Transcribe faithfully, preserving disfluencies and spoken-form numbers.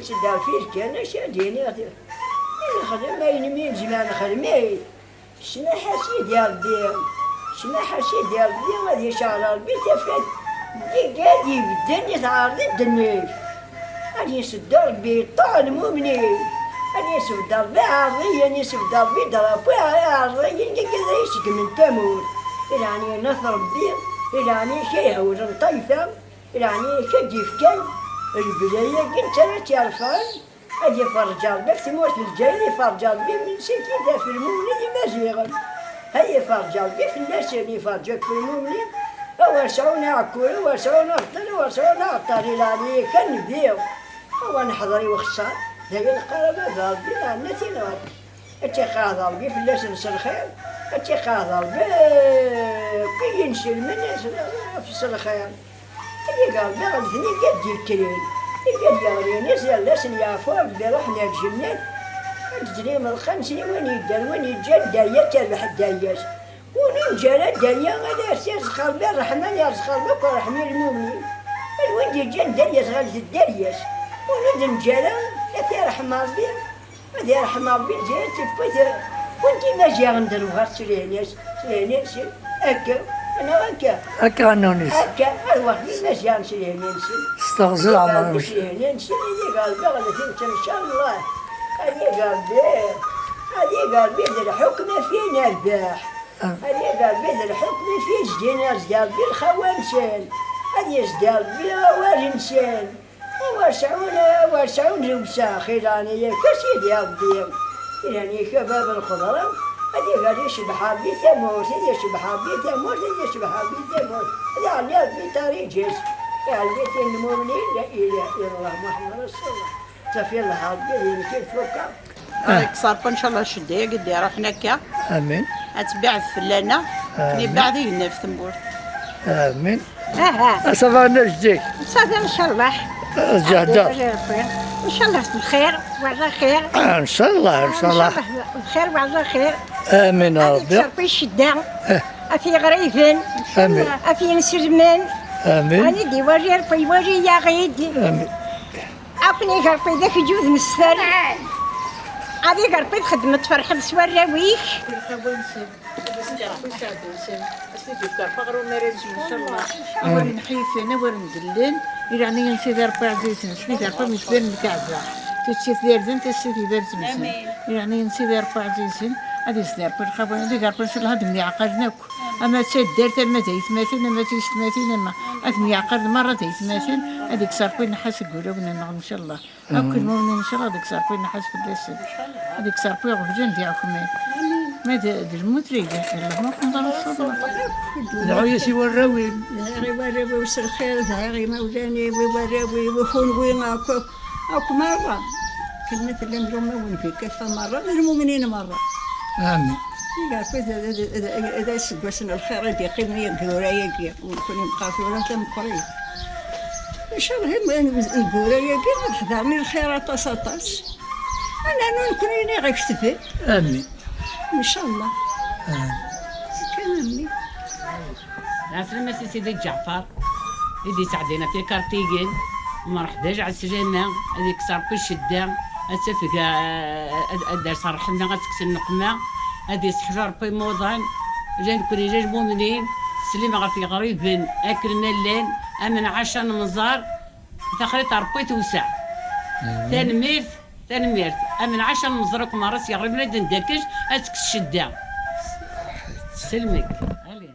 Seddaɣ fil kan acu ad d-iniɣ. Nexdem ayen mi nezmer nexdem-it. Ssmaḥ a Sidi Ṛebbi, ssmaḥ a Sidi Ṛebbi, ad iceɛl Ṛebbi tafat deg ad ibedden i tɛerḍi ddnif. Ad yesseddu Ṛebbi ṭṭuɛ lmumnin, ad yesbedd Ṛebbi aɛerḍi, ad yesbedd Ṛebbi drapu aɛerḍi, ad yesegmen tamurt. I leɛnaya n At Ṛebbi, i leɛnaya-k ay hewlen ṭṭayfa, i leɛnaya-k ad d-yefkan lebla-agi netta ara tt-yerfɛen. Ad iferreǧ Ṛebbi ɣef tmurt n Lezzayer, iferreǧ Ṛebbi msikit ɣef lmumnin d imaziɣen. Ad iferreǧ Ṛebbi fell-asen, iferreǧ akk f lmumnin. Awer sɛun aɛekkur, awer sɛun aɣeṭṭal, awer sɛun aɣeṭṭal, i leɛnaya-k a Nnbi. Awer neḥḍer i uxeṣṣar, d ayen qqar a baba Ṛebbi, lɛennat i nɣer. Ad tt-iqeɛɛed Ṛebbi fell-asen s lxir, ad tt-iqeɛɛed Ṛebbi akk i yinselmen s lxir. Ad iger Ṛebbi ɣer letniyen i d-yekkren, i d-yeɣlin, i s-yerna asen-yeɛfu Ṛebbi, ruḥen ar lǧennet. Ad d-ttlimeḍ xemsin i win yeddan, win yeǧǧan dderya, terbeḥ dderya-s. Win ur neǧǧi ara dderya, ad as-yerzeq Ṛebbi ṛṛeḥma, yerzeq Ṛebbi akk ṛṛeḥma i lmumnin. Ad win d-yeǧǧan dderya-s ɣer dderya-s. Win ur d-neǧǧi ara, ad t-yerḥem Ṛebbi. Ad yerḥem Ṛebbi Lezzayer tewwi-t, wwin-t imaziɣen d lweɣ s lehna-s, s lehna-nsen, akka, neɣ akka. Akka a Nunis. Akka, rrwaḥ n imaziɣen s lehna-nsen. S teɣzi n leɛmer-nsen. S lehna-nsen, i d iger Ṛebbi ɣer deffir-nsen, ncallah. Ad iger Ṛebbi, ad iger Ṛebbi d lḥukm af i nerbeḥ. Ah. Ad iger Ṛebbi d lḥukm af i zdin, ad iger Ṛebbi lxawa-nsen. Ad yezdi Ṛebbi awal-nsen. Awer sɛun, awer sɛun lewseɛ, xi leɛnaya-k a Sidi Ṛebbi. Leɛnaya-k a bab lxeḍra, ad iger yecbeḥ Ṛebbi tamurt, ad yecbeḥ Ṛebbi tamurt, ad yecbeḥ Ṛebbi tamurt. Ad iɛelli Ṛebbi ṭariǧ-is, iɛelli tin n lmumnin, la ilaha illallah Muḥemmed Rasulullah. Safi Allah Ṛebbi ad yenker tfukka. Ah. Ad yekkes Ṛebbi ncallah ccedda-agi d-iruḥen akka. Amin. Ad tebɛed fell-aneɣ, akken amin. Ibɛed igenni ɣef tewwurt. Amin. Aha. Asafa n ajdid. Asafa ncallah. Ad ǧehdeɣ. Ncallah bxir, wala xir. Ah, ncallah, ncallah. Ncallah bxir, wala xir. Amin a Ṛebbi. Ad yekkes Ṛebbi ccedda. Eh. Af yiɣriben. Amin. Af yinselmen. Amin. Ad iwali Ṛebbi, iwali-yaɣ-id. Amin. Ad ken-iger Ṛebbi d akeǧǧud n sser. Ad iger Ṛebbi txeddmeḍ tferḥeḍ s warraw-ik. Lxawa-nsen, ad iskerḥ win sɛeddu-nsen, ad s-t-id-ifk Ṛebbi aɣrum ara yesɛu, ncallah. Awer nḥifen, awer ndellen, i leɛnaya n Sidi Ṛebbi ɛzizen, s Sidi Ṛebbi mi tban lkaɛba, tussif d irden, tassit iberzen-nsen. I leɛnaya n Sidi Ṛebbi ɛzizen, ad isdi Ṛebbi lxawa, ad iger Ṛebbi ncallah ad myeɛqaden akk. Ama d taddart, ama d aytmaten, ama d tiyessetmatin, ama ad myeɛqaden merra d aytmaten, ad ikkes Ṛebbi nnḥas deg wulawen-nneɣ, ncallah. Akk lmumnin, ncallah, ad ikkes Ṛebbi nnḥas fell-asen. Ad ikkes Ṛebbi iɣeblan d iɛekman. Ma d, d lmut d ayla, Allahumma ḥemd Rasulullah. Dɛu-yas i warraw-im. Dɛiɣ i warraw-iw s lxir, dɛiɣ i imawlan-iw, i warraw-iw, i kunwi akk, akk, akk merra. Akken ma tellam d umawen di kaffa merra, d lmumnin merra. Amin. Iga akk d, d, d, d, d aseggas n lxir i d-yeqqimen i yeggura-agi, ur nekkni meqqar tura tameqqrit. Ncallah, im-, im-, iggura-agi ad ḥḍren i lxir aṭas, aṭas. Ad nernu nekkni i ɣ-iketben. Amin. Ncallah. Amin. Kan a mmi. Ɛeslama-s i Sidi Ǧeɛfer, i d-yesɛeddin ɣef ikarṭiyen, mreḥba Ɛeslama, ad ikkes Ṛebbi ccedda, ad tafeg, eh, ad, ad d-ters ṛṛeḥma, ad tekkes nneqma, ad yesseḥlu Ṛebbi imuḍan, la nekkni la lmumnin, teslim ɣef yeɣriben akken ma llan, am nɛac ad nemẓer, taxriṭ n Ṛebbi tewseɛ. Amin. Tanemmirt, tanemmirt, am nɛac ad nemẓer akk merra s yeɣriben ad ndakec, ad tekkes ccedda. Selmek. Allez.